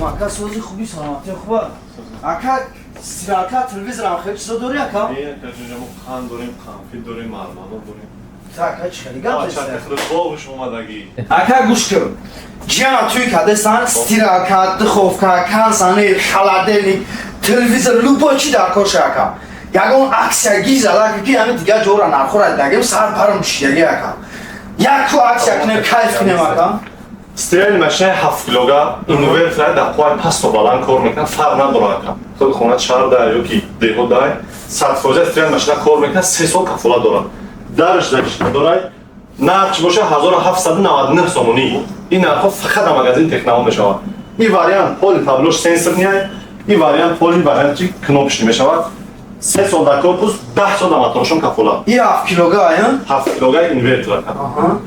Ака, сози хуби, саломатӣ хуба. Ака, стиралка, телевизорам хеле чизо дорӣ, ака? Не, ака ҷон, мо қанд дорем, қанфил дорем, мармелад дорем. Та, ака, чӣ хеле гап Чака зест? худ боғш омадагӣ. Ака, гӯш кун. Ҷиана туй кадесан, стиралка, духовка, кондиционер, холодильник, телевизор, любой чи дар кор ша, ака. Ягон акция гизала, ака, ки ҳами дигар ҷора нархора дагем, сар парам шидаги, ака. Яку акция кунем, кайф кунем, ака. Стиральный машинаи 7 килога, инвертор, дар қувваи пасту баланд кор мекунад, фарқ надорад, ака. Худ хона шаҳр дай ё ки деҳот дай, 100% стиральный машина кор мекунад, 3 сол кафолат дорад. Дарш дарш надорад. Нархш боша 1799 сомонӣ. Ин нархҳо фақат дар магазини Технамо мешавад. Ин вариант поли таблош сенсорный, ин вариант поли варианти кнопочный мешавад. 3 сол дар корпус, 10 сол дар моторшон кафолат. И 7 килога, ая? 7 килога инвертор, ака.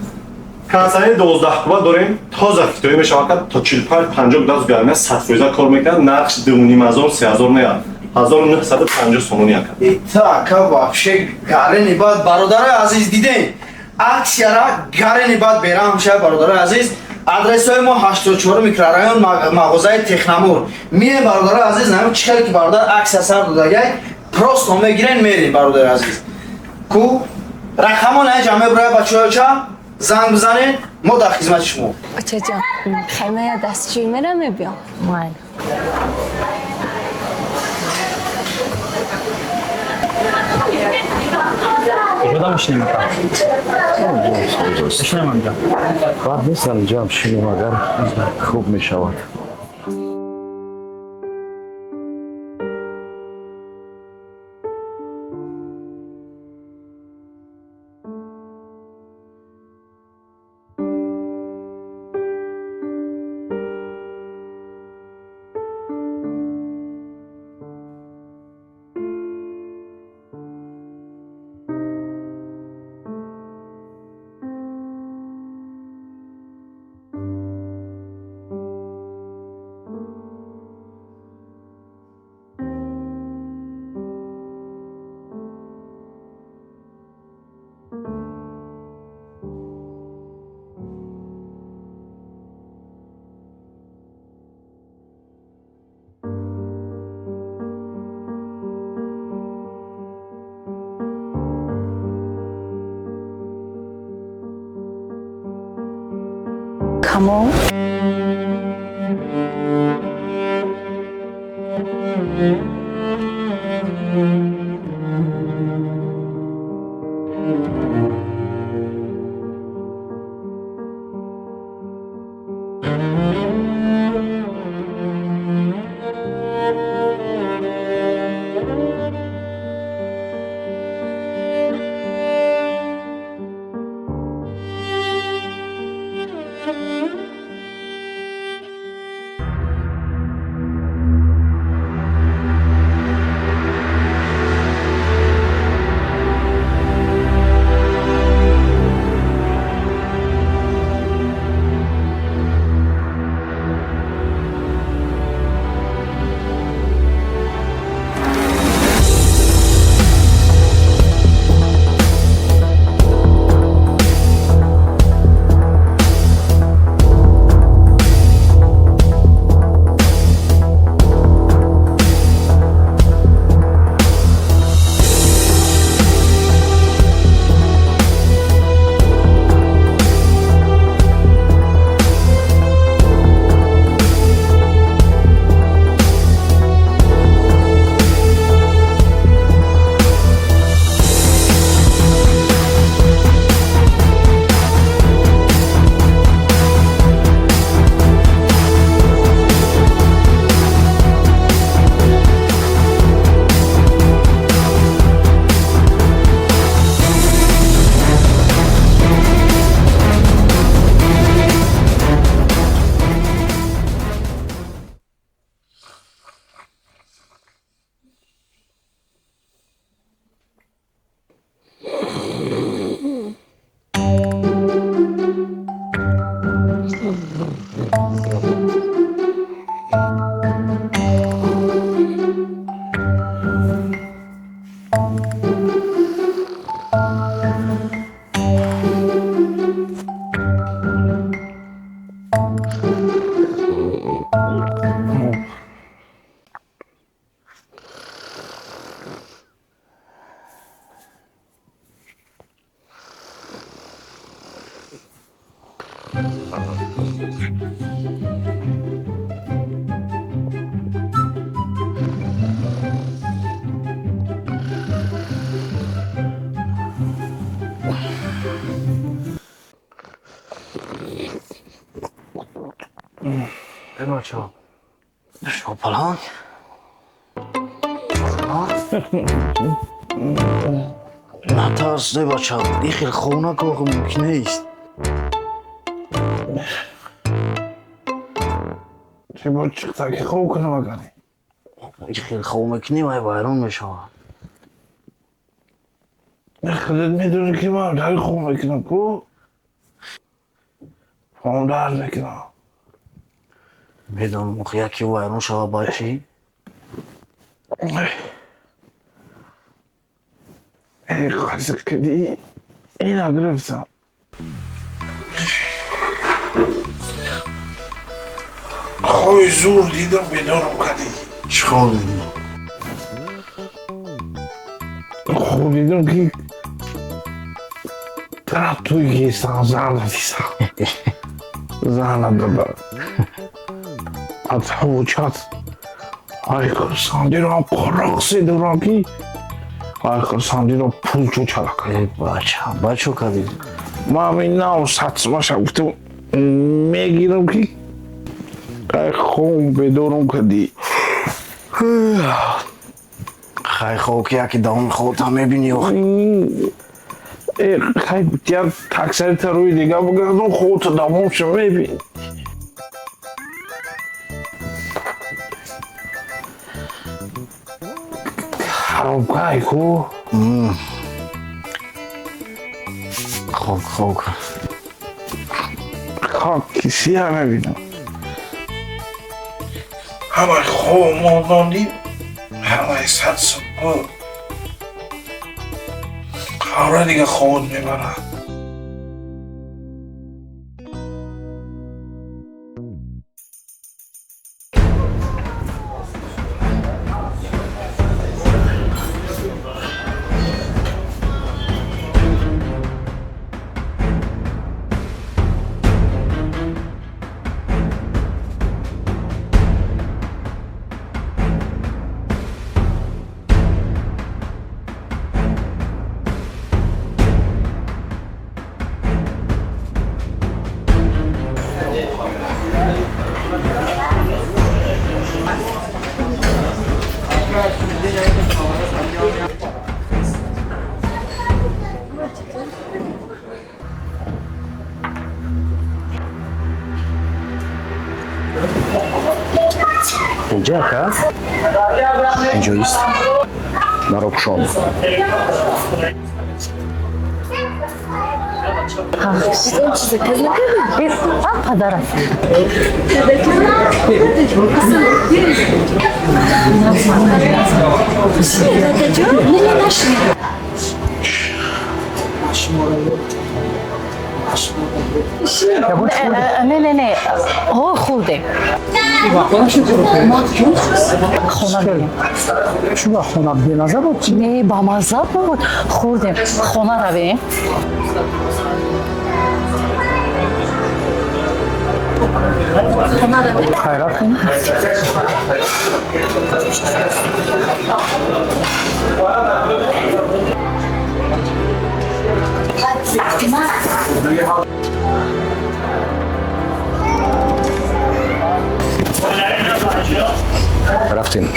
Кондиционери 12 куба дорем, тоза хитоӣ мешавад, то 45-50 градус гармия 100% кор мекунад, нархш 2500, 3000 неяд. 1950 сомонӣ, ака. Ита, ака, вообще гарени бад, бародарои азиз, дидем. Аксияра гарени бад бераҳм ша, бародарои азиз. Адресҳои мо 84 микрорайон, мағозаи Технамур. Мием, бародарои азиз, намем чӣ хеле ки бародар аксия сар додагай, просто мегирен, мерем, бародари азиз. Ку рақамон аҷа мебурая, бачаҳоча занг бизанед, мо дар хизмати шумо. Очаҷон, хеле я дастшӯй мерам, мебиём. Майли. Куҷода мешинем, ака? Мешинем анҷа. Бад нестам, инҷоам шинем, агар хуб мешавад. Камол. Бачо, шопаланг. Натарс, не бача, ихел хона кох мумкин нест. Чӣ бо чиқтаки хоб кунам агане? Ихел хоб мекунӣ, вай вайрон мешавад. Худат медонӣ ки ман дар хоб мекунам ку? Пом дард мекунам. Медонам, охи яке вайрон шава баъд чӣ? Эй, қасиқ кардӣ, ина гирифтам. Хоби зур дидам, бедорам кардӣ. Чӣ хоб дидӣ? Хоб дидам ки тараф туй гестам, зан дидам. Зана дада. Аз ҳуҷат ай хурсандиро қурақси дорам ки ай хурсандиро пул чучала кардам. Э, бача, бачо кардӣ? Ман ҳамин нав сатсмаша гуфтам мегирам ки ай хом бедорам кардӣ. Хай хоб ки яке давоми хобта мебинӣ охи. Э, хай як таксарита рӯи дига бигардон, хобта давомша мебинӣ. Харобкай ку? Хоб, хоб. Хок кисия мебинам. Ҳамаи хоб мондонди, ҳамаи сад субҳ. Қавра дига хобот мебарад. Инҷа ака? Инҷо ист. Маро кушон. Падарат. Не, не, не, ҳо хӯрдем. Хона мерем. Чуба хона бемаза буд? Не, бамаза буд. Хӯрдем. Хона равем. Хона равем. Хайрат кун. Рафтем.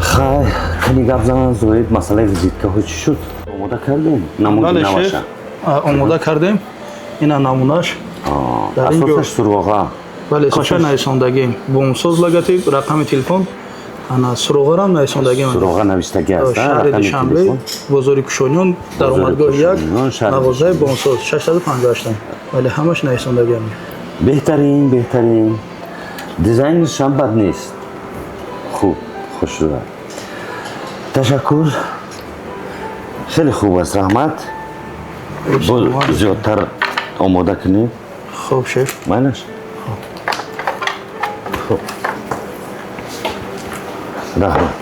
Хай, кани гап занан зоид, масъалаи визиткаҳо чӣ шуд? Омода кардем? Намуди Бале, наваша? шеф, омода кардем. Ина намунаш. Дар ин ҷо Асосаш суроға. Бале, суша нависондагим. Бумсоз логотип, рақами телефон, ана суроғарам нависондагим. Суроға навиштагӣ аст, Шаҳри рақами Душанбе, телефон? бозори Кушониён, даромадгоҳи як, Кушониён, шаҳри мағозаи Бумсоз, 658. Бале, ҳамаш нависондагиам. Беҳтарин, беҳтарин. Дизайншам бад нест. Хуб, хушрӯ. Ташаккур. Хеле хуб аст, раҳмат. Боз зиёдтар омода кунед. Хуб, шеф. Майлаш? Хуб. Раҳмат.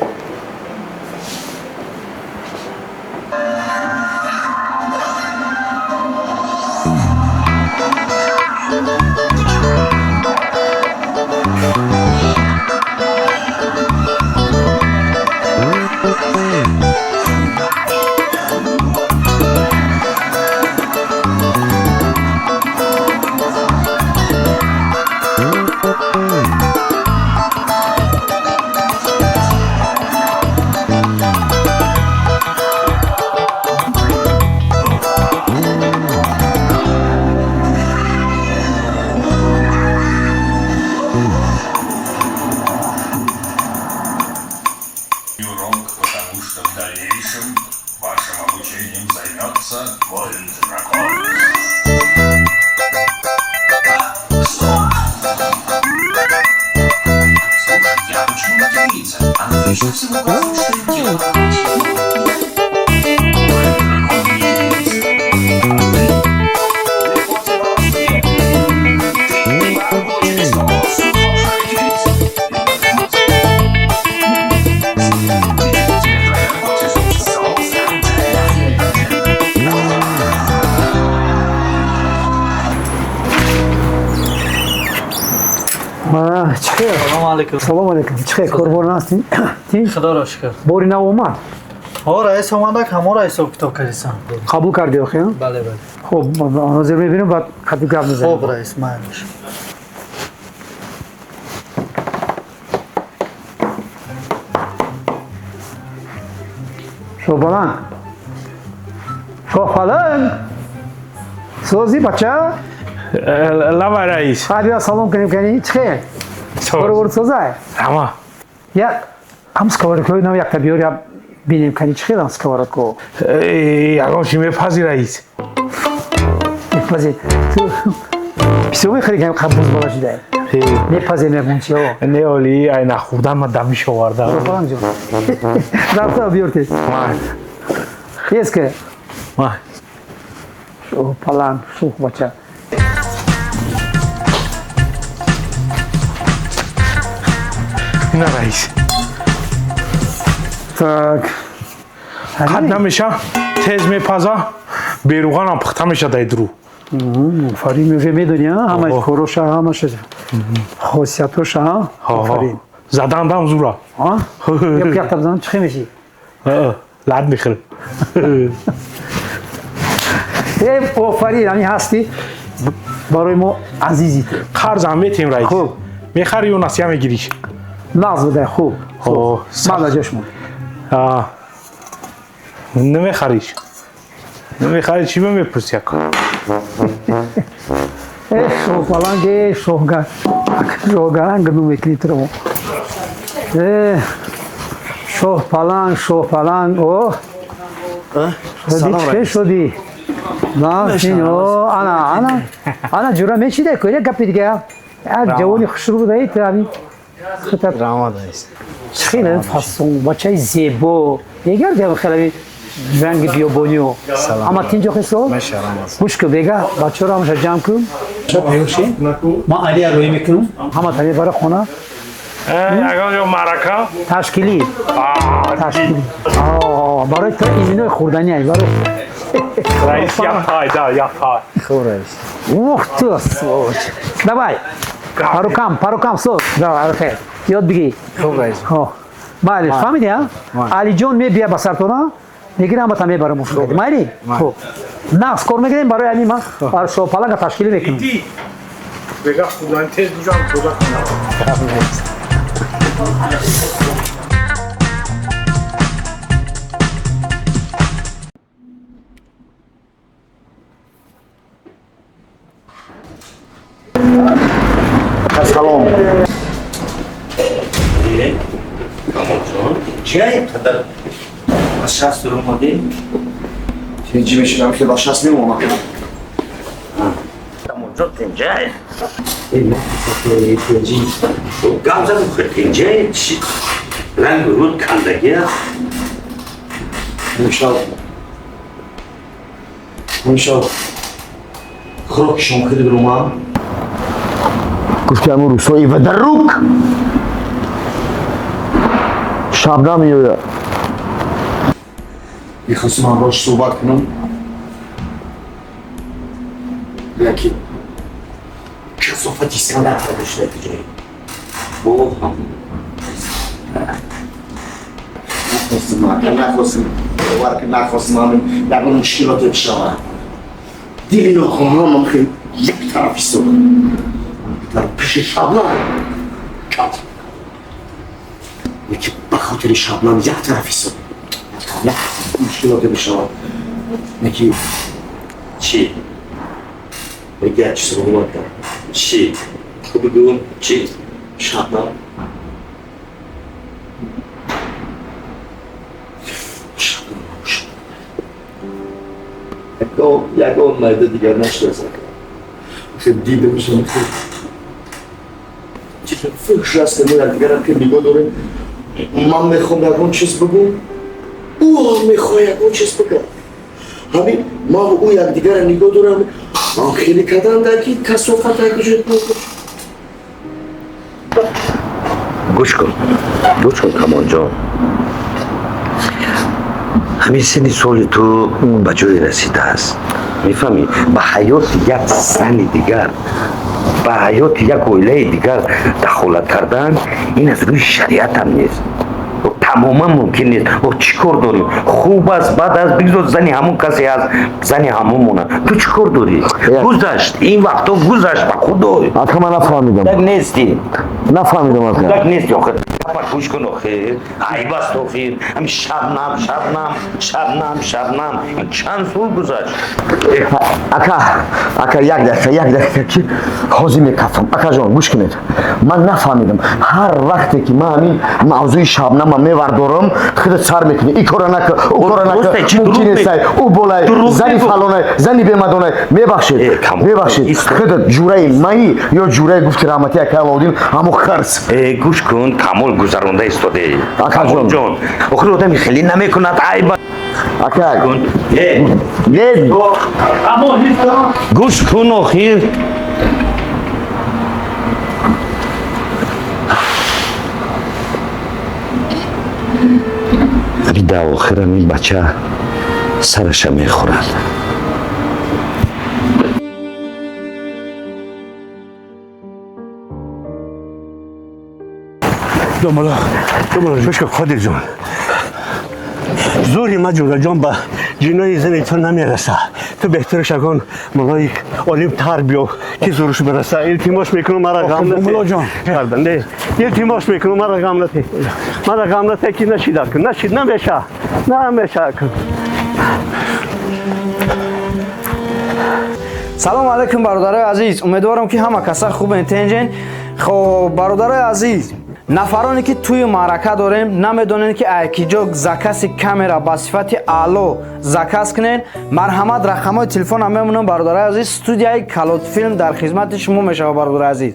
спасением займется воин-дракон. Стоп! Слушай, я почему не девица? Она вечно всем указывает, что им делать. Воин-дракон не девица. А ты? Легко собрался. Ты не Салом алейкум. Салом алейкум. Чӣ корбор ҳастӣ? Худоро шукр. Бори нав омад? Ҳо, раис омадак, ҳаморо ҳисоб китоб кардисам. Қабул кардӣ охи? Бале, бале. Хуб, ҳозир мебинем, баъд қадим гап мезанем. Хуб, раис, майлиш. Шоҳбаланд. Шоҳбаланд. Созӣ бача? Лава раис. Хай бия салом кунем кани. Чӣ хел? Бор созай? Ама. Я ҳам сковородкаҳои нав якта биёр, я бинем кани чӣ хел ам сковородкаҳо. Ягон чи мепази раис. Мепази. Ту бисёр мехӯри ки қабуз бала шудай. Мепазем ягон чи о. Не оли ай нахӯрдан ма дамиш оварда. Шоҳбаланд ҷон. Рафта биёр тез. Тез ки. Шоҳбаланд, шӯх бача. На раис. Так. Қад намеша, тез мепаза, беруғанам пухта меша дай дуру. Офарин, уже медони, ҳамаи короша, ҳамаша хосиятоша, офарин. Задан дам зура. Як якта бизанам чӣ меши? Лад мехӯрам. Э, офарин, ҳамин ҳастӣ барои мо азизи ту. Қарзам метем раис. Хуб. Мехари ё насия мегириш? Нағз будай, хуб. Ман дар ҷош мон. Намехариш. Намехари чӣ мепурси яко? Э, шоҳбаланг, э, шоҳгар. Шоҳгаранг ну мекунӣ туро. Э, шоҳпаланг, шоҳпаланг, о. Салом Чӣ шудӣ? На, о, ана, ана. Ана ҷура мечидай ку, як гапи дига. Як ҷавони хушрӯ будаи ту ҳамин. Раҳмат раис. Хеле фасон, бачаи зебо. Егар дем хеле ранги биёбониё. Ама тинҷо хисо? Гӯш кун, бега, бачаҳоро ҳамаша ҷамъ кун. Ман Алия рӯй мекунам. Ҳама та мебара хона. Ягон ҷо маърака? Ташкилӣ. Ташкилӣ. Барои ту иминои хӯрданӣ ай, барои. Раис, як пай, да, як пай. Хуб раис. Ух ту, сволочь. Давай. По рукам, по рукам, соз. Давай, хел. Ёд бигӣ. Хуб раис. Майли, фаҳмидӣ, а? Алиҷон мебия ба сартона, мегирам ҳамата мебарам уф. Майли? Хуб. Нағз кор мекунем барои ҳамин ман барои шоҳпаланга ташкилӣ мекунам. Бега хӯрдан тез буҷам тоза кунам. Салом. Камолҷон, чия қадар ба шаст омадем? Тинҷи мешинам ки ба шаст мемонам. Камолҷон, тинҷай? Тинҷи. Гап задам хел тинҷай, чи ранг руд кандагӣ аст. Имшаб. Имшаб. Хӯроки шом хеле бирӯмам. Гуфт ки ҳамун рӯзҳои вадарук шабнам меояд. Мехостам ҳамроҳш суҳбат кунам. Яки касофати санат дошта ҷой. Бо ҳам нахостам, ака нахостам, бовар ки нахостам ҳамин ягон мушкилоте бишавад. Дили нохоҳамам хел як тараф истода. Дар пеши шабнам кат. Яки ба хотири шабнам як тараф истода. Як мушкилоте бишавад. Яки чӣ? Бега чӣ суҳбат кард? Чӣ? Ту бигӯ чӣ? Шабнам Ягон марда дигар нашинасам. Дидамшон, фӯҳш аст. Мо якдигарам ки нигоҳ дорем, ман мехоҳам ягон чиз бигӯм, ӯ ҳам мехоҳ ягон чиз бигӯ. Ҳамин ман ӯ якдигарам нигоҳ дорам, ман хеле карданда ки касофат куҷо. Гӯш кун, гӯш кун, Камолҷон, ҳамин синни соли ту ба ҷое расидааст, мефаҳмӣ? Ба ҳаёти як зани дигар, ба ҳаёти як оилаи дигар дахолат кардан ин аз рӯи шариатам нест, тамоман мумкин нест. Чӣ кор дорӣ? Хуб аст, бад аст, бигзор зани ҳамон касе аст, зани ҳамон монад. Ту чӣ кор дорӣ? Гузашт ин вақтҳо, гузашт, ба худой. Ака, ман нафаҳмидам. Кӯдак нестӣ. Нафаҳмидам, ака. Кӯдак нестӣ охир. Гӯш кун охир, айб аст охир. Ҳамин Шабнам, Шабнам, Шабнам, Шабнам, чанд сол гузашт. Ака, ака, як дақиқа, як дақиқа, ки ҳозир мекафам. Акаҷон, гӯш кунед, ман нафаҳмидам. Ҳар вақте ки ман ҳамин мавзӯи Шабнама мевардорам, худат сар мекунӣ: и кора нака, ӯ кора нака, мумкин нестай, ӯ болай, зани фалонай, зани бемадонай. Мебахшед, мебахшед, худат ҷураи маи ё ҷураи гуфти раҳмати ака Алоуддин, ҳамо хирс? Гӯш кун, Камол, гузаронда истодаи. Акаҷон, охир одами хеле намекунад, айб. Ака, гӯш кун охир. Ҳамин дар охирам ин бача сараша мехӯрад. Домола, домола, гӯш кун, Қодирҷон. Зӯри ма, ҷураҷон, ба ҷинои зани ту намераса. Ту беҳтараш ягон муллои олимтар биё, ки зӯрш бираса. Илтимос мекунам, мара ғам нате. Муллоҷон. Не, илтимос мекунам, мара ғам нате. Мара ғам нате, ки нашида кун. Нашид, намеша. Намеша кун. Салом алейкум, бародарои азиз. Умедворам, ки ҳама каса хубен, тенҷен. Хоб, бародарои азиз, нафароне ки тӯи маърака дорем, намедонем, ки айкиҷо закази камера ба сифати аъло заказ кунен, марҳамат, рақамҳои телефонам мемонам, бародарои азиз. Студияи Калотфилм дар хизмати шумо мешавад, бародарои азиз.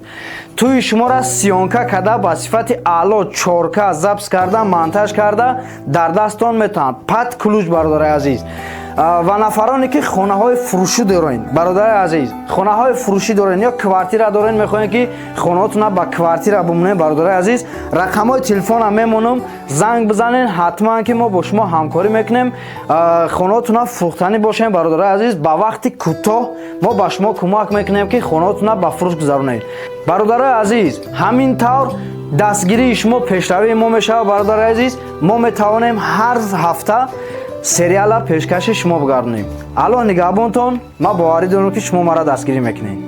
Тӯи шуморо съёмка карда, ба сифати аъло 4К запись карда, монтаж карда дар дастон метавонад, под ключ, бародарои азиз. Ва нафароне ки хонаҳои фурӯшӣ дорен, бародари азиз, хонаҳои фурӯшӣ дорен ё квартира дорен, мехоҳем, ки хонаҳотона ба квартира бимонем, бародари азиз, рақамҳои телефонам мемонам, занг бизанен, ҳатман ки мо бо шумо ҳамкорӣ мекунем. Хонаҳотона фурӯхтанӣ бошем, бародари азиз, ба вақти кӯтоҳ мо ба шумо кӯмак мекунем, ки хонаҳотона ба фурӯш гузаронед. Бародарои азиз, ҳамин тавр дастгирии шумо пешравии мо мешавад, бародари азиз. Мо метавонем ҳар ҳафта сериала пешкаши шумо бигардонем. Аллоҳ нигаҳбонтон. Ман боварӣ дорам, ки шумо маро дастгирӣ мекунед.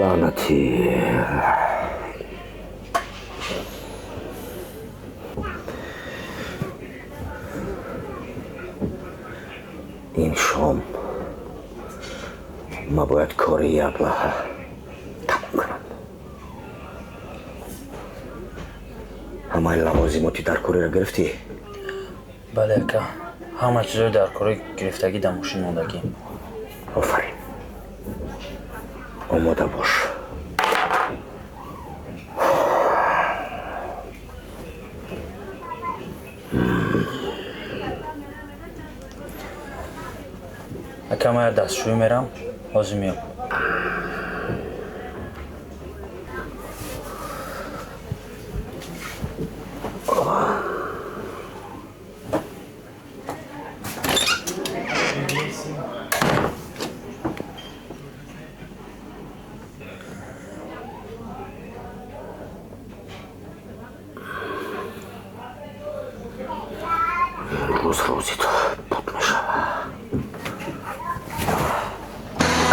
Лаънатӣ. Ин шом ма бояд кори яблаҳа тамом кунам. Ҳамаи лавозимоти даркориро гирифтӣ? Бале, ака, ҳама чизои даркорӣ гирифтагӣ, дар мошин мондагӣ. Офарин, омода бош. Ака, ман як дастшӯӣ мерам, ҳозир меём. Рӯз рӯзи ту буд мешавад.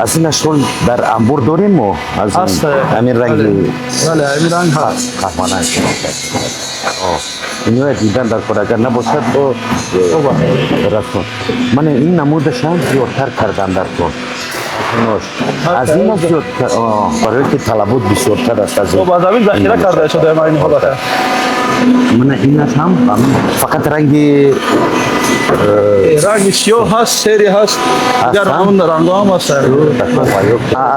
Аз ин ашкол дар амбор дорем мо? Аз Ҳаст. ҳамин ранги? Бале, ҳамин ранг ҳаст. Қаҳвананг. Иноя дидан дар кор, агар набошад, бо расон. Мана ин намудашам зиёдтар кардан дар кор. Нош. Аз ин зиёд барои ки талабот бисёртар аст аз Хуб, аз ҳамин захира карда шуда ин ҳолата. Мана инаш ҳам фақат ранги ранги сиёҳ ҳаст, сери ҳаст, дигар ҳамон рангҳо ҳам ҳаст.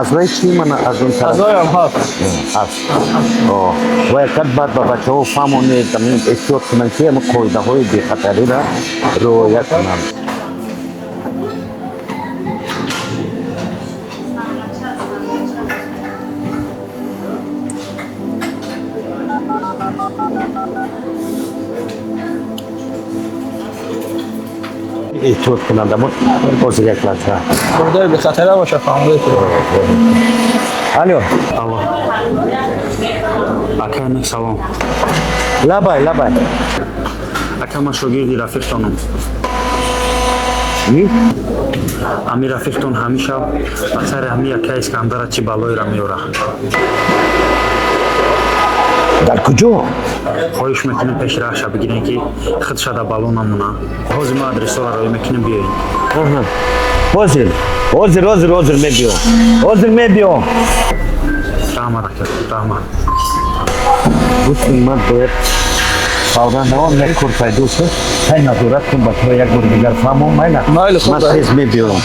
Аз вай чӣ мана аз он тараф? Аз вай ҳам ҳаст. Ҳаст. Бояд кад баъд ба бачаҳо фаҳмонед, эҳтиёт кунанд, ки ҳамин қоидаҳои бехатариро риоя кунанд. Эҳтиёт кунанд, аммо ҳозир як лаҳза. Қоидаи бехатара боша, фаҳмондед. Алло. Алло. Ака, салом. Лабай, лабай. Ака, ман шогирди рафиқтонам. Ами рафиқтон ҳамеша ба сари ҳами ака Искандара чӣ балоеро меорад. Дар куҷо? Хоҳиш мекунем пеши раҳша бигирем, ки худша дар бало намона. Ҳозир мо адресҳоро роӣ мекунем, биёед. Ҳозир, ҳозир, ҳозир, ҳозир мебиём. Ҳозир мебиём. Раҳмат, ака, раҳмат. Гуфтем, ман бояд фавран давом як кор пайдо шуд. Тай назорат кун, бачаҳо як бори дигар фаҳмон, майла? Майли, хуб. Ман тез мебиём.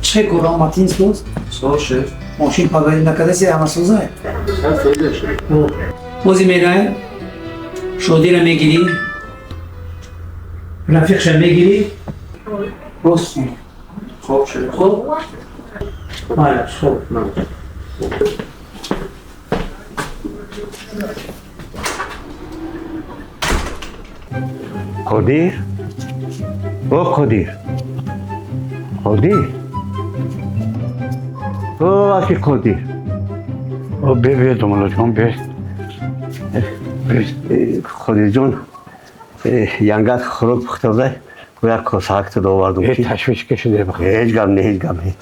Чӣ кор омадин соз? Соз шеф. Мошин пагари накардаси ҳама соза? Шеф. Бози мерай, шодира мегирӣ, рафиқша мегирӣ, рост хун. Хоб шеф. Хоб? Майла, хоб. Қодир? О, Қодир. Қодир. О, аки Қодир. О, бе, бе, домалаҷон, бе. Қодирҷон, янгат хӯрок пухта як косаак довардум. Э, ташвиш кашиде бахайр. Ҳеҷ гап не, ҳеҷ гап не.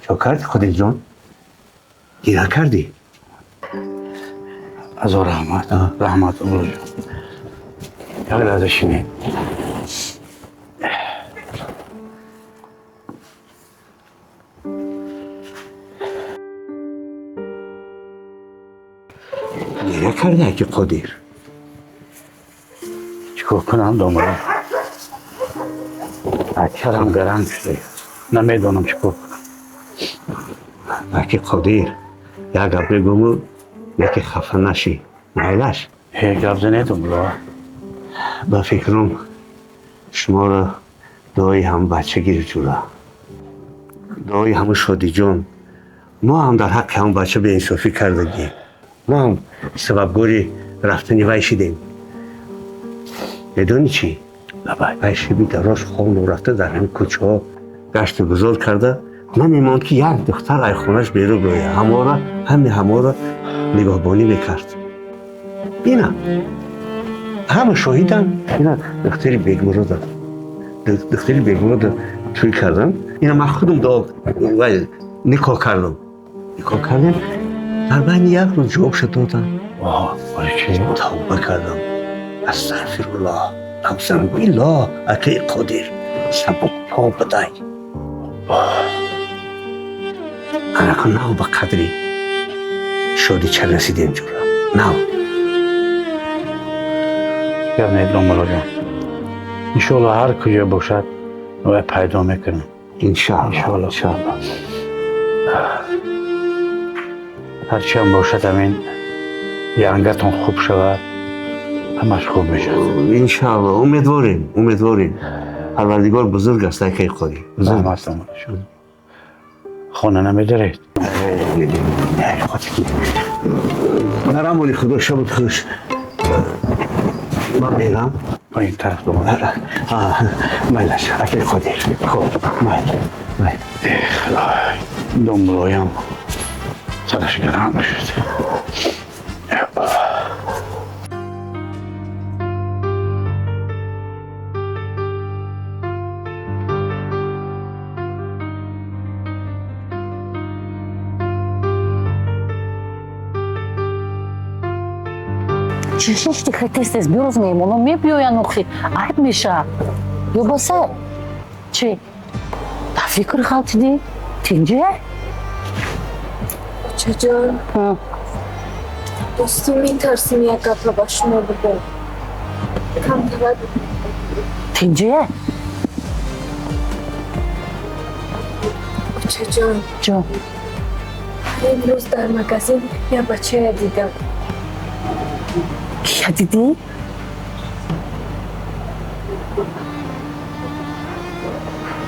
Чо карди, Қодирҷон? Гира кардӣ? Азор раҳмат, раҳмат, домалаҷон. Як лаҳза шинед. Гиря карди, аки Қодир? Чикор кунам, домала? Сарам гаранг шуда. Намедонам чикор кунам. Аки Қодир, як гап бигӯму, яке хафа нашӣ. Майлаш? Ҳе, гап занед, домала. Ба фикрам, шуморо дуои ҳам бача гирифт ҷура. Дуои ҳамун Шодиҷон. Мо ҳам дар ҳаққи ҳамун бача беинсофӣ кардагем. Мо ҳам сабабгори рафтани вай шидем. Медонӣ чӣ? Вай шиби дароз хону рафта дар ҳамин кӯчаҳо гашту гузор карда намемонд, ки як духтар ай хонаш берун биёяд. Ҳамора, ҳами ҳамора нигоҳбонӣ мекард. Ина ҳама шоҳиданд. Ина духтари Бегмурода. Духтари Бегмурода тӯй кардам. Ина ман худам дуо вай никоҳ кардам. Никоҳ кардем. Дар байни як рӯз ҷавобша додам. Тавба кардам. Астағфируллоҳ. Абзамбиллоҳ, акаи Қодир. Сабукпо будай. Анаку нав ба қадри шодича расидем ҷура. Нав. Гап не, домалаҷон. Иншоалло ҳар куҷо бошад, вай пайдо мекунем. Иншоалло, иншоалло. Ҳарчиам бошад, ҳамин янгатон хуб шавад, ҳамаш хуб мешавад. Иншоалло, умедворем, умедворем. Парвардигор бузург аст, акаи Қодир. Раҳмат, домалаҷон. Хона намедаред? Нарамони Худо, шабут хуш. Ман мерам. Ба ин тараф, домала. Майлаш, акаи Қодир. Хуб, майл, майл. Худой, домлоям сараш гарам шуд. Чӣ шишти хе тез тез бирӯз меҳмоно мебиёян охи айб меша. Ё баса? Чӣ? Дар фикр ғалтидӣ? Тинҷе? Очаҷон, ростӣ метарсим як гапа ба шумо бигӯм. Камтарак. Тинҷе? Очаҷон. Ҷон. Имрӯз дар магазин як бачая дидам. Кия дидӣ?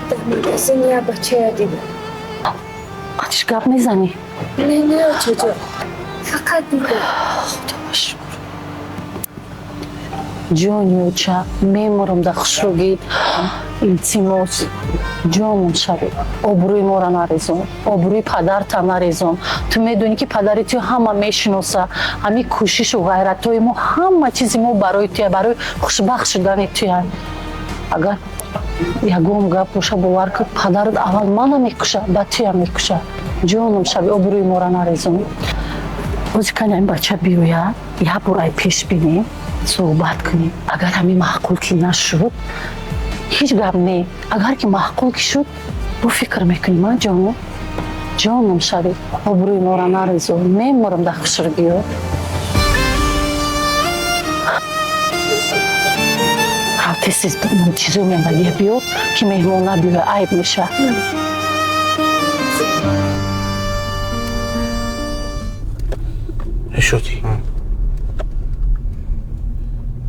Дар магазин як бачая дидам. Қатиш гап мезанӣ? Не, не, очаҷон. Фақат дидам. Худо ба шукр. Ҷони оча, мемурам дар хушрӯгӣ. Илтимос, ҷонам шавӣ. Обрӯи моро нарезон, обрӯи падарта нарезон. Ту медонӣ ки падари ту ҳама мешиноса. Ҳамин кӯшишу ғайратҳои мо, ҳама чизи мо барои туя, барои хушбахт шудани туя. Агар ягон гап боша, бовар кун, падарат аввал мана мекуша, баъд туя мекуша. Ҷонам шавӣ, обрӯи моро нарезон. Бози кани ҳамин бача биёяд, як бор ай пеш бинем, суҳбат кунем. Агар ҳамин маъқул ки нашуд, ҳеҷ гап не. Агар ки маъқул ки шуд, бо фикр мекунем, а ҷону? Ҷонам шавӣ, обрӯи моро нарезон, мемурам дар хушрӯгиё. Рав тез тез чизо мембагия биёр, ки меҳмон набиёяд, айб мешавад. Шуди.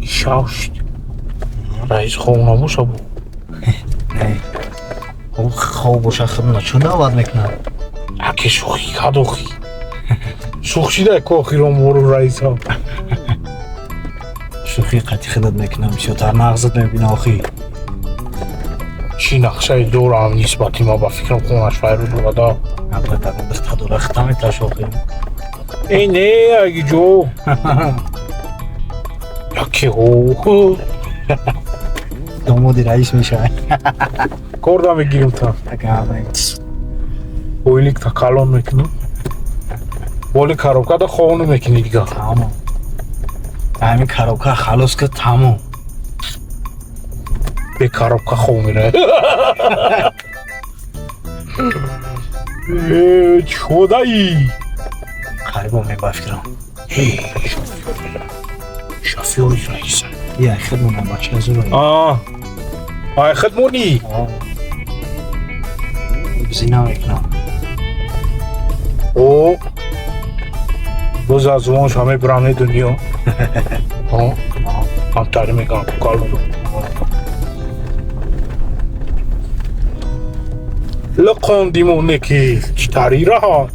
Шав шуд. Раис хоб набоша бу. Не. Хоб боша худна чун даъват мекунад? Аке шӯхӣ кард охи. Шӯх шида ко охирон бору раиса. Шӯхӣ қатъи худат мекунам, бисёртар нағзат мебина охи. Чӣ нақшае дорам нисбати ма ба фикрам хонаш файрӯз дорада. Албатта духта дора хита меташ охи. Э не, аги ҷо. Яке о. Домоди раис мешавад. Кор намегирим та. Ойлик та калон мекунам. Боли коробка да хов намекунӣ дига. Тамом. Ҳамин коробка халос ки тамом. Бе коробка хов мера. Э, чодаи. Қарибо меба фикрам. Шофёри раиса. Я хидмонам бача зуро. А. Ай хидмони. Бизӣ намекунам. О. Боз аз зувонш ҳаме бирам медуниё. Ҳамтари мекунам калон. Лақондимоне ки чӣ тари раҳа.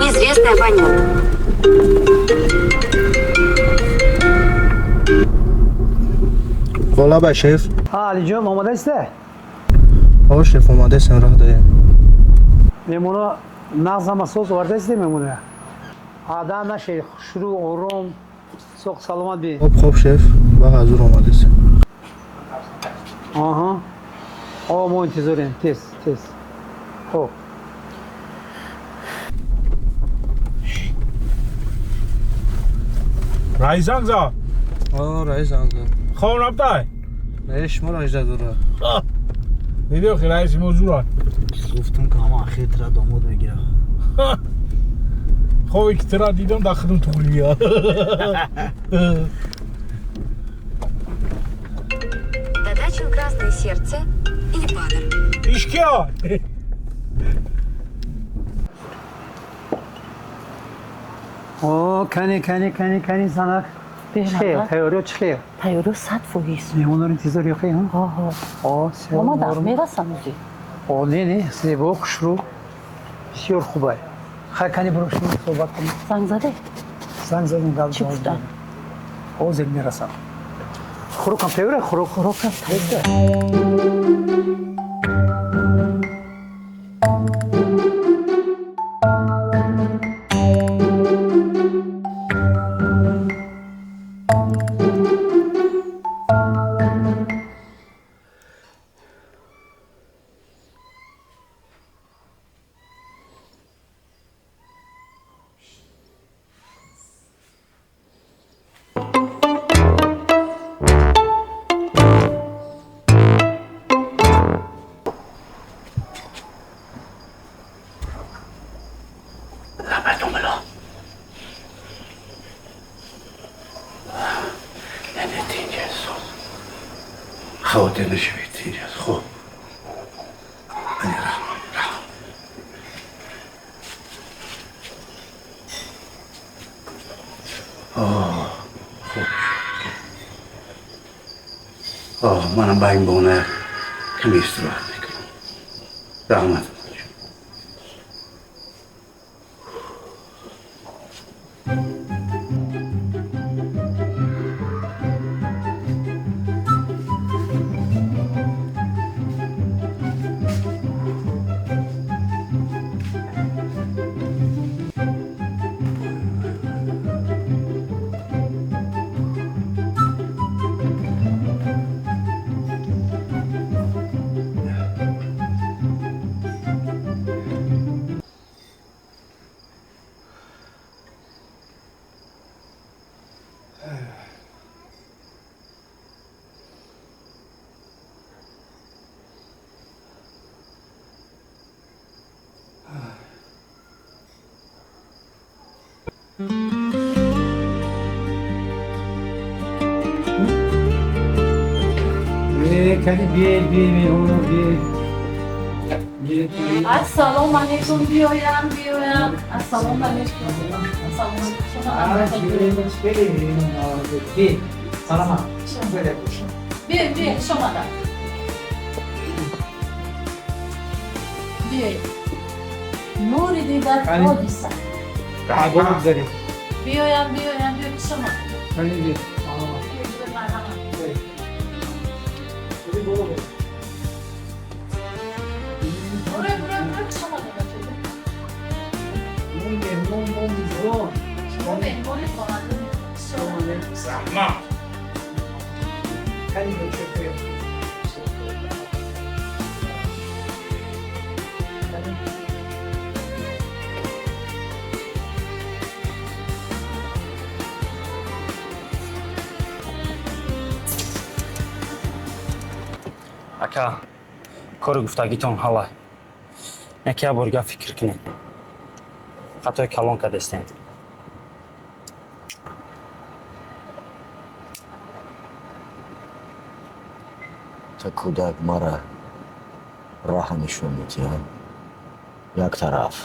Неизвестный абонент. Вола шеф. Алиҷон, омода исте? О, шеф, омодаистем, роҳ дорем. Меҳмоно нағз ҳама соз овардаистем меҳмоноя. Ада нашед, хушрӯ, ором, соқ саломат би. Хоб, хоб, шеф, ба ҳазур омодаистем. Аҳа. О, мо интизорем, тез, тез. Хоб. Раис занг зад. О, раис занг зад. Хоб набудай? Не, шумо раҷда дора. Диди охи раиси мо зура. Гуфтам ки ҳама ахир тира домод мегира. Хобе ки тира дидам дар худам туғли меяд. Додачу красное сердце и баннер. Иш кия? О, кани, кани, кани, кани, занак. Чӣ хел? Тайёриё чӣ хел? Тайёриё 100%. Меҳмонро интизор ё хел? Ҳо. О, Омадам, мерасам ӯзи. О, не, не, зебо, хушрӯ. Бисёр хубай. Хай, кани биро шумо суҳбат кунем. Занг заде? Занг задем, гап Чӣ гуфтам? Ҳозир мерасам. Хӯрокам тайёра, хӯрок. Хӯрокам тайёр. Хавотир нашавед, тинҷ аст. Хуб, хуб, манам ба ин бона каме истироҳат мекунам. Раҳмат. Ассалому алейкум, биёям, биёям. Ассалому алейкум. Ассалому алейкум. Биё, биё, хуш омадам. Биёед. Нури дида ҳодиса. Биёям, биёям, биё, хуш омадам. Биё, марҳамат. Буро, буро, буро, хуш омадед, бачаҷон. Шумо меҳмони хонадони. Хуш омадед. Заҳмат. Ака, кори гуфтагитон ҳала. Яке як бор гап фикр кунед. Хатои калон кардастем. Та кӯдак мара роҳа нишон медиҳад. Як тараф.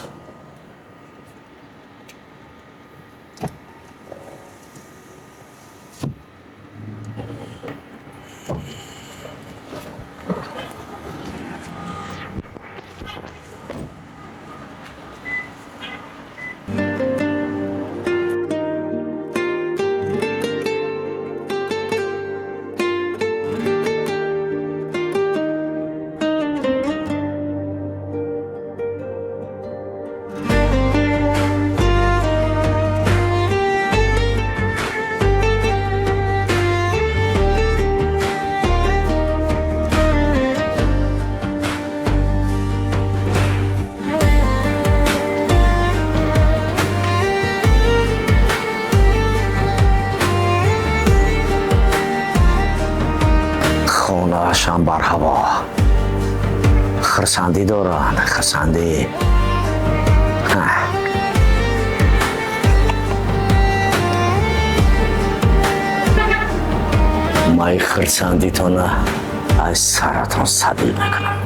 Хонаашам барҳаво. Хирсандӣ доранд, хирсандӣ. Май хирсандитона аз саратон сабил мекунам.